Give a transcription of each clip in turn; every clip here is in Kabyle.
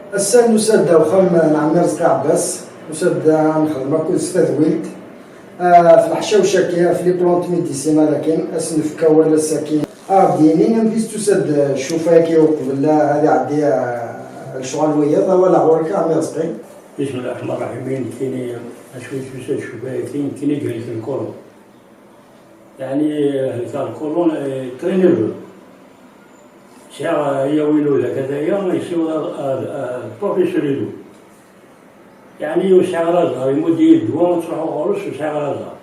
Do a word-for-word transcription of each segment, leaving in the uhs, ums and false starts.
Ass-a nusa-d ɣer uxxam n Ɛemmi Rezqi Ɛebbas, nusa-d ad nexdem akked s tadwilt, ah, ɣef leḥcawca-agi, ɣef les plantes médicinales-agi, ad s-nefk awal ass-agi. Ad aɣ-d-yini amek i s-tusa-d ccufa-agi uqbel ad iɛeddi, ah, lecɣal wiyaḍ. Awal ɣur-k a Ɛemmi Rezqi. بسم الله الرحمن الرحيم. Nekkini, acu i s-tusa-d ccufa-agi, nekkini i ihelken le côlon. Yeɛni, helkeɣ le côlon, eh, très nerveux. Sɛiɣ, eh, ayaw-inu d akataya, yessiweḍ ar, ar, ar professeur Ilou. Yeɛni, ur sɛiɣ ara ẓẓher, imudd-iyi ddwa, ttruḥuɣ ɣur-s, ur sɛiɣ ara ẓẓher.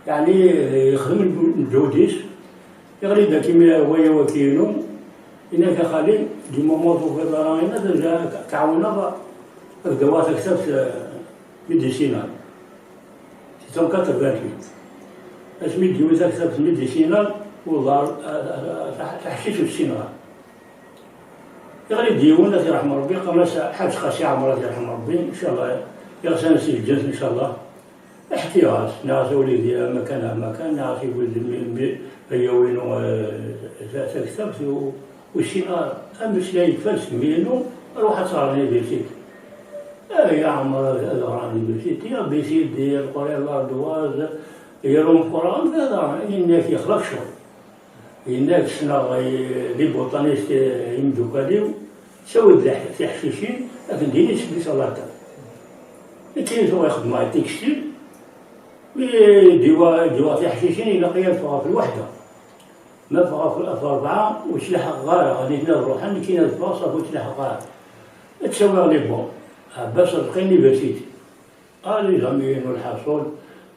Yeɛni, eh, yexdem lǧ-, lǧehd-is, yeɣli-d akimi wayaw-agi-inu, yenna-k: "A xali, du moment ur tufiḍ ara, yenna-k, ad k-ɛawneɣ ad k-d-awiɣ taktabt, eh, médicinale." Six cent quatre-vingt-huit. Asmi d-yiwi taktabt médicinale, uḍar, a, a, a, taḥ-, taḥcict ur ssineɣ ara. Yeɣli-d yiwen, ad t-yerḥem Rebbi, qqaren-as Ḥaǧ Qasi Ɛmer, ad t-yerḥem Rebbi, ncallah, iɣsan-is di lǧennet, ncallah. Ḥkiɣ-as, nniɣ-as: "A wlidi, ama kan, ama kan", nniɣ-as: "Iwwi-d mi, mi, ayaw-inu, eh, ta-, taktabt, u-, ur ssineɣ ara. Ameslay yekfa seg imi-inu, ruḥ ad teɣreḍ université." "Ay a Ɛmer, ad, ad ɣreɣ université, A B C D, lquryan, l'ardoise, yir umeqqran, ad ɣreɣ." Yenna-k: "Yexleq ccɣel." Yenna-k: "Ssneɣ, eh, les botanistes, eh, imeddukal-iw, ttawi-d tiḥ-, tiḥcicin, ad ten-d-ini seg later." Nekkini tuɣ ixeddem ɣer textile, mi d-iwa, d-iwa tiḥcicin, ilaq-iyi ad ffɣeɣ ɣef lweḥda. Ma ffɣeɣ ɣef, ɣef rebɛa, ur ttlaḥaqeɣ ara, nitni ad ruḥen, nekkini ad ffɣeɣ, ṣafi ur ttlaḥaqeɣ ara. Ad ttawiɣ les bons. Ɛebbas Rezqi, université. Ah, les amis, inu lḥaṣul,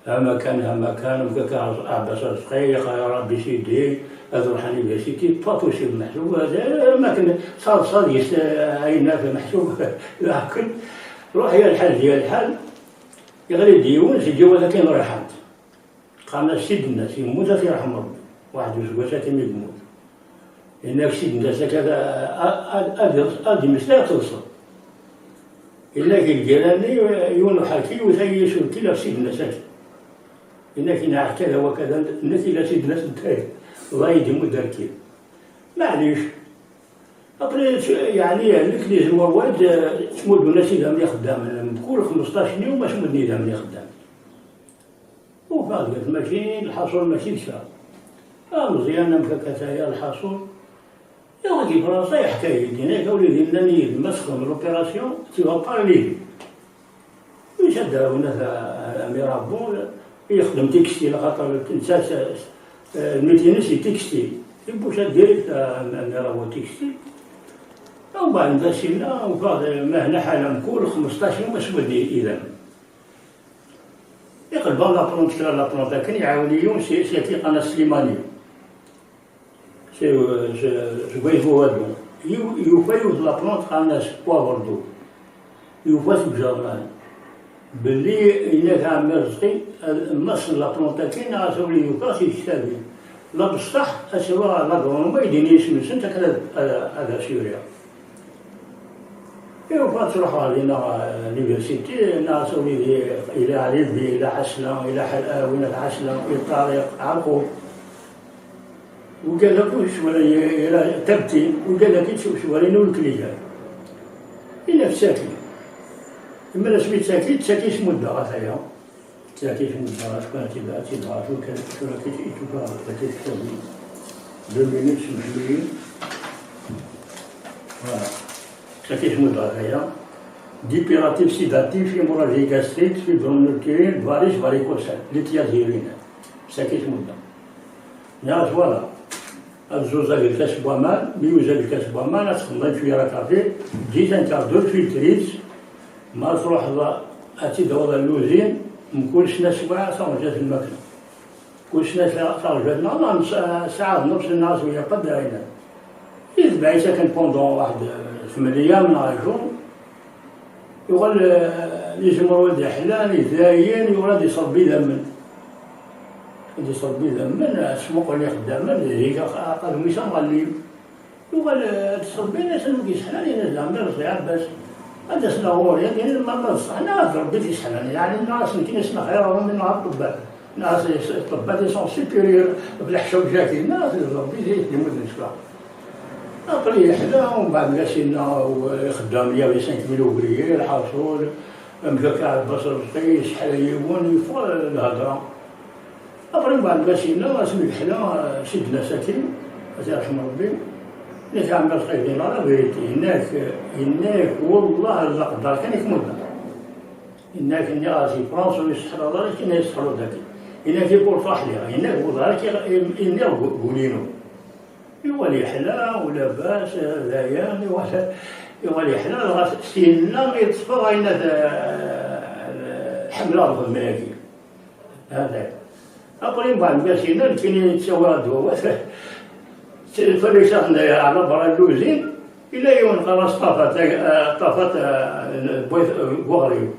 ama kan, ama kan, amek akka Ɛebbas Rezqi, yeqqar A B C D, ad ruḥ université, pas possible, meḥsub, eh, am akken taḍsa deg-s, eh, ayennat, meḥsub, d akken, ruḥ ya lḥal, ya lḥal, yeɣli-d yiwen, seg yiwet akken ruḥent. Qqaren-as Sidna, yemmut, ad t-yerḥem Rebbi. Waḥed useggas akken i yemmut. Yenna-k Sidna Saki ad, ad, ad, ad, ad yemmeslay, ad teḍseḍ. Yenna-k lgirra-nni, yiwen uḥerki iwet-iyi s urkil ɣef Sidna Saki. Yenna-k inɛeḥ kada wa kada, nekk ila Sidna Saki, Allah i d-imudd arkil. Maɛlic. Après, yeɛni, nekk lezem wawal, ttmuddun-as idammen ixeddamen, mkul xmesṭac n yum ad s-mudden idammen ixeddamen. Ufiɣ-d deg tmacint, lḥaṣul mačči d kra. A Meẓyan, amek akka taya lḥaṣul? Iɣ di Fransa yeḥka-yi-d, yenna-k a wlidi, nnan-iyi-d ma txedmeḍ l'opération, tu vas paralyser. Yusa-d ɣer unat Amir Abou, yexdem textile, axaṭer netta s-, s-, lmiti-ines di textile. Ibuca direct Amir Abou textile. Umbeɛd netta sinna, ufiɣ-d, ma hna ḥala mkul xmesṭac yum aswed idammen. Iqleb-aɣ l'apprenti kra l'apprenti akken, iɛawen-iyi si, si akken qqaren-as Slimani. Si, si, seg Wayt Buwadu. Yu-, yufa yiwet l'apprenti qqaren-as Poivre d'eau. Yufa-tt deg ujernan. Belli yenna-k a ɛemmi Rezqi, ad, ma ssneɣ l'apprenti akken, neɣ ɣas ur yufa si tektabin. La bṣaḥ, ad s-awiɣ ɣer l'agronome, ad yi-d-yini isem-nsent akken ad, ad, ad as-yuriɣ. Iruḥ ad truḥ ɣer dinna, eh, l'université, nniɣ-as a wlidi, ila Ɛli Lbi, ila Ɛesla, ila Ḥal-, eh, winat Ɛesla, ila Ṭariq, Ɛerqub. Wigad akk ur ttwali, ila Tabti, wigad akk ur ttwali ur nekli gar. Ila Tsaki. Imir asmi Tsaki, Tsaki smuddeɣ ɣef aya. Tagi tmuddeɣ, ad tt-id-, ad tt-id-ɣer tura kan, tura kan i tufa ɣef tagi tektabi. Deux minutes, mehmiyin. Voilà. Tagi tmuddeɣ ɣef aya. Dépuratif, sédatif, hémorragie gastrique, fibrome urinaire, varices, varicocèle, lithiase urinaire. Tagi tmuddeɣ. Nniɣ-as, voilà. Ad tzuẓ agelkas n waman, mi yuzz agelkas n waman, ad txedmeḍ ayen cwiya akafi, ǧǧi-t un quart d'heure, filtri-t, ma truḥeḍ ad tt-id-tawiḍ ɣer l'usine, mkul ccna swiɛa taɣenǧat n lmakla. Kul ccna sɛiɣ taɣenǧat, neɣ, neɣ, sɛiɣ nnefs, neɣ swiya pas d ayen. Itbeɛ-itt akken pendant waḥed, eh, tmenya neɣ acu, yuɣal, eh, izemmer wad iḥellan, idayen, yuɣal ad iṣebbi idammen. Ad iṣebbi idammen, eh, smuqel ixeddamen, deg aqadum-is amɣelli. Yuɣal, eh, ad iṣebbi, yenna-as anwa i k-iseḥlan, yenna-as d ɛemmi Rezqi Ɛebbas. Ad d-asen ɣur-i, ad d-inin ma, ma d ṣṣeḥ, neɣ ad d-Rebbi t-iseḥlan. Yeɛni, nniɣ-asen nekkini ssneɣ xir ɣur-wen, neɣ aṭebbat. Neɣ ṭṭebbat, ils sont supérieurs ɣef leḥcawǧa-agi, neɣ d Rebbi i t-id-imudden ccfa. Aql-i yeḥla, umbeɛd d as-yenna ixeddam, il y avait cinq mille ouvriers, lḥaṣul, amek akka Ɛebbas Rrezqi yesseḥla yiwen, yeffeɣ lhedra. Après, umbeɛd d as-yenna, asmi yeḥla Sidna Sakin, ad t-yerḥem Rebbi, yenna-k: "Ɛemmi Rrezqi, d la vérité." Yenna-k, yenna-k: "Wellah, d leqder kan i k-muddeɣ." Yenna-k: "Nniɣ-as i Fransa ur yesseḥla ara, akken ad yesseḥlu dagi." Yenna-k: "I pourtant ḥliɣ." Yenna-k: "Wellah, ara k-, i-, i-, nniɣ gu-, gul-inu." Yuɣal yeḥla, u labas, dayen, yuɣal, yuɣal yeḥla, dɣa s-, syenna i ṭṭfeɣ ayen ad, eh, ḥemmleɣ lxedma-agi. Hada. Après, mbeɛd ma syenna, nekkini ttawiɣ-d wawat, tt-, ttrusaɣ-ten ɛla berra n luzin, yella yiwen qqar-as Ṭafat, eh, Ṭafat, eh, n, n, n Weɣrib.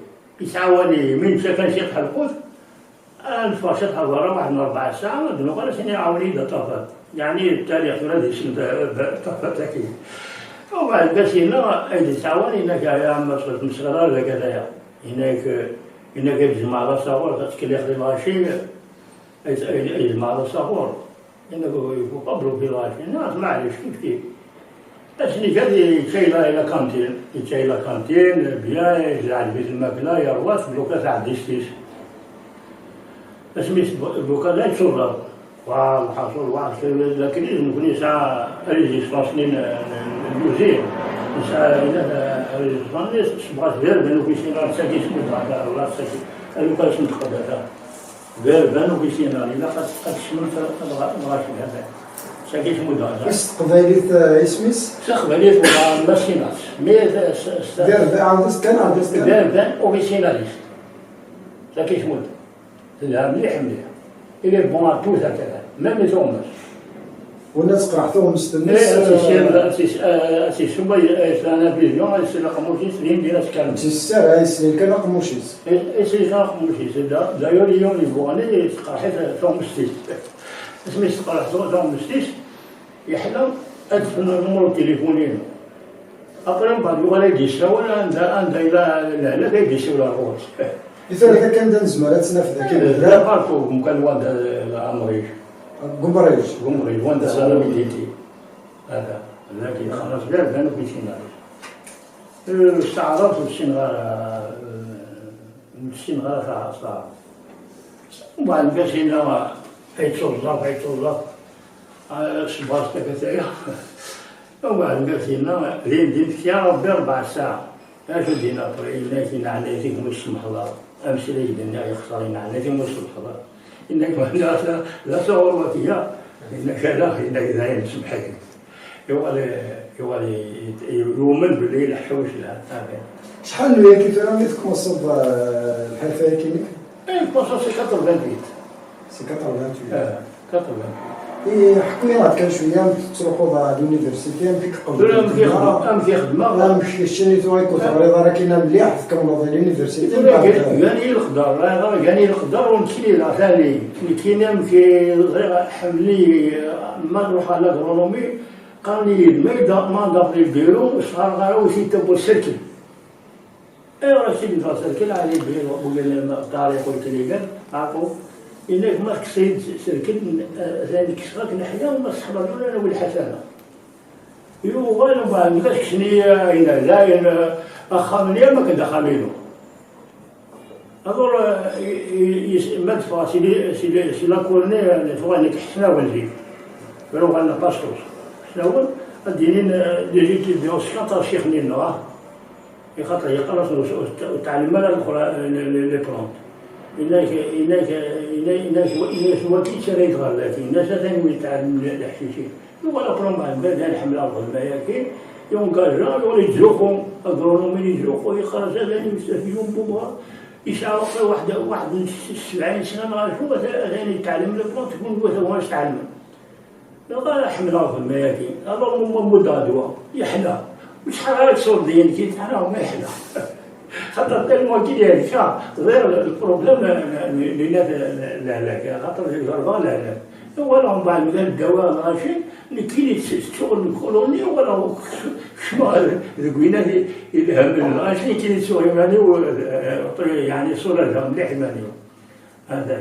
Yettɛawan-iyi, mi netta kan ciṭ ḥelqut, ad neffeɣ ciṭ ɣer berra, waḥed n rebɛa ssaɛa, ad nuɣal, ad s-nini: "Ɛawen-iyi-d a Ṭafat." Yeɛni, ttarix tura d isem d, d Ṭafat-agi. Umbeɛd, d as-yenna, ay d-yettɛawan, yenna-k: "Ay a Mass, ur tmesxir ara deg ataya." Yenna-k, yenna-k: "Ay d-tjemɛeḍ asaɣur, ad tkellixeḍ i lɣaci, ay, ay, ay d-tjemɛeḍ asaɣur." Yenna-k: "Ur, il faut pas bloquer lɣaci." Yenna-k: "Maɛlic, kif kif." Ass-nni kan yečča la, la cantine, yečča la cantine, bien, yejɛel-it lmakla, yerwa-t, bloka taɛdist-is. Asmi s-, bloka la yettuẓer. Wa, lḥaṣul, wa, lakin nekni nesɛa résistance-nni n, n, n l'usine. Nesɛa, eh, résistance-nni, sebɣa tberben ufisina, saki skud ɣer, ɣer saki. Alukan s-nteqqed ata. Berben ufisina, ilaq ad, ad tessnem ta-, tabɣa-, tabɣact n hada. Saki tmuda. S teqbaylit, eh, isem-is? S teqbaylit, wala masinas. Mi, s, s, s, Berben, ɛawed-as kan, ɛawed-as kan. Berben ufisinalis. Saki tmuda. Telha mliḥ, mliḥ. Il est bon à tout, hakaza. Même les hommes. Win ad teqreḥ tuɣmest-nnes, eh, eh, ad tis-, eh, ad tissuma, eh, la vision, eh, c'est la communauté, c'est une des Ad tissara, yeslil kan aqemmuc-is. Eh, eh, c'est la communauté, c'est da-, d'ailleurs, yiwen yebɣan, eh, teqreḥ-it tuɣmest-is. Asmi s-teqreḥ tu-, tuɣmest-is, yeḥla ad tefren numru n tilifun-inu. Après, mbeɛd yuɣal ad d-yessawel, anda, anda yella lehlak, ad d-yessawel ar ɣur-s. I tura kan da nezmer ad tt-naf dagi deg udrar? Partout, deg umkan wanda, eh, amric. Deg umric. Deg umric, wanda s ara miditi. Hada, laki xalas berben ufisina. Eh, s taɛrabt ur ssineɣ ara, eh, ur ssineɣ ara ta-, s taɛrabt. Umbeɛd, nniɣ-as-inna, ay ttuẓẓaf, ay ttuẓẓaf. Ah, ṣṣber s takataya. Umbeɛd, nniɣ-as-inna, din, din, tekya Rebbi rebɛa ssaɛa. Acu d-yenna après? Yenna-k: "Yenna ɛni-k mus semḥeḍ ara. Ameslay d-nniɣ yexṣer, yenna ɛni-k mus semḥeḍ ara." Yenna-k: "Yenna d asaɣur waki." Yenna-k: "Ala." Yenna-k: "Dayen, semḥ-iyi." Yuɣal, yuɣal yumen belli leḥcic lhan. Amin. Acḥal n wayagi tura mi tkumeṣṣeḍ, eh, lḥirfa-yagi-inek? Eh, tkumeṣṣeḍ c'est quatre-vingt-huit. C'est quatre-vingt-huit. Eh, quatre-vingt-huit. Eh, ḥku-yaɣ-d kan cwiya, amek tettruḥuḍ ɣer l'université, amek i tqebbleḍ tura, amek i xedmeɣ, amek i xedmeɣ. Amek keččini tura i teɣriḍ ara kina mliḥ, tkemmleḍ di l'université, tura mbeɛd gan-, gan-iyi leqder, gan-iyi leqder ur nekkini d tani. Nekkini amek i ẓriɣ, ḥemmlen-iyi, ma nruḥ ɣer l'agronomie, qqaren-iyi-d, ma yedda, ma nḍaf di lbiru, ur sɣareɣ ara, ur t-id-tewwi serkil. Ayɣer ad t-id-nḍaf serkil? Ɛni lbiru, wala ṭariq ur t-id-igan, ɛqu. Yenna-k ma tekkes-iyi-d serkil, eh, atan kkseɣ-ak leḥya, ma tesḥabeḍ ula nawi lḥasana. Yuɣal umbeɛd, ma kksen-iyi, eh, ayen, dayen, eh, axxam-nni am akken d axxam-inu. Alors, euh, i, i, i, ma d-ffɣeɣ si li-, si li-, si la cour-nni, euh, ffɣen nekk Ḥesnawen zik. Ruɣan Pastus. Ḥesnawen, ad d-inin, euh, les étudiants, s quatre ccix-nni-nneɣ, ah. I xaṭer yeqqar-asen ur, ur, ur tɛellem ara lexra-, les, les, les plantes. Yenna-k, yenna-k, yenna-, yenna-k, yenna-k wagi ttarra-yi-d ɣer dagi. Yenna-as atan wi yettɛellimen leḥcic-ik. Yuɣal après umbeɛd, d anda ḥemmleɣ lxedma-yagi, yungaja, yuɣal yettzuxxu, agronomi yettzuxxu, yeqqar-as atan yemmet-, yumbuba, yesɛa waḥed, waḥed n s-, sebɛin sna neɣ acu, atan, atan yettɛellem les plantes, kunwi atan ur s-tɛellmem. Neɣ ara ḥemmleɣ lxedma-yagi, alors mumma muddeɣ ddwa, yeḥla. Ur ttḥar ara ttṣurdiyen kit, ara ma yeḥla. Xaṭer tellement kid yerka, ẓriɣ le problème, euh, n, n, n, n, lehlak, xaṭer di ẓerba lehlak. Wala umbeɛd mi d-awiɣ lɣaci, nekkini t-, ttuɣ lkoloni, wala kecmeɣ deg winat i, i lhem n lɣaci, nekkini ttuɣ iman-iw, euh, yeɛni suraǧeɣ mliḥ iman-iw. Hada.